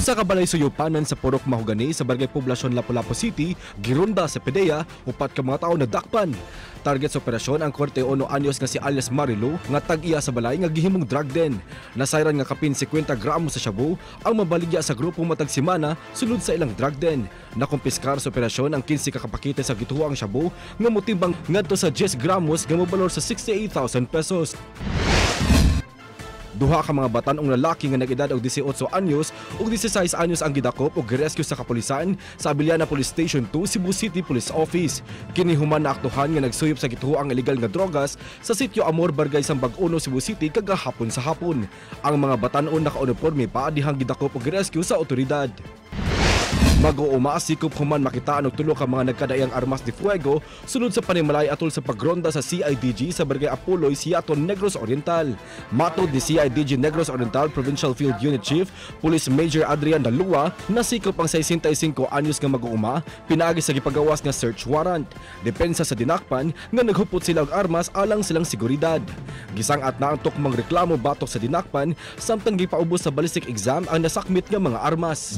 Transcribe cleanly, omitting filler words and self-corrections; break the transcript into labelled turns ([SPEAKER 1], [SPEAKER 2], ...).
[SPEAKER 1] Usa ka balay suyupanan sa Purok Mahogany sa Barangay Poblacion, Lapu-Lapu City, gironda sa PDEA, upat ka mga tawo nadakpan. Target sa operasyon ang 41 anyos nga si alias Marilu nga tag-iya sa balay nga gihimong drug den. Nasayran nga kapin 50 gramo sa shabu ang mabaligya sa grupo matag semana sulod sa ilang drug den. Nakumpiskar sa operasyon ang 15 ka kapakite sa gituoang shabu nga motimbang ngadto sa 10 gramos nga mobalor sa 68,000 pesos. Duha ka mga batan-ong lalaki nga nag-edad og 18 anyos ug 16 anyos ang gidakop og girescue sa kapulisan sa Abellana Police Station 2, Cebu City Police Office. Kini human naaktuhan nga nagsuyop sa gituoang illegal nga drogas sa Sitio Amor, Barangay Sambag 1, Cebu City kagahapon sa hapon. Ang mga batan-on naka-uniforme pa dihang gidakop og girescue sa otoridad. Mag-uuma sikop human makitaan og tulo ka mga nagkadaiyang armas de fuego sulod sa panimalay atol sa pagronda sa CIDG sa Barangay Apuloy, Siaton, Negros Oriental. Matod ni CIDG Negros Oriental Provincial Field Unit Chief Police Major Adrian Dalua, nasikop ang 65 anyos nga mag-uuma pinaagi sa gipagawas nga search warrant. Depensa sa dinakpan nga naghupot sila og armas alang silang seguridad. Gisangat na ang tukmang reklamo batok sa dinakpan samtang gipaubos sa ballistic exam ang nasakmit nga mga armas.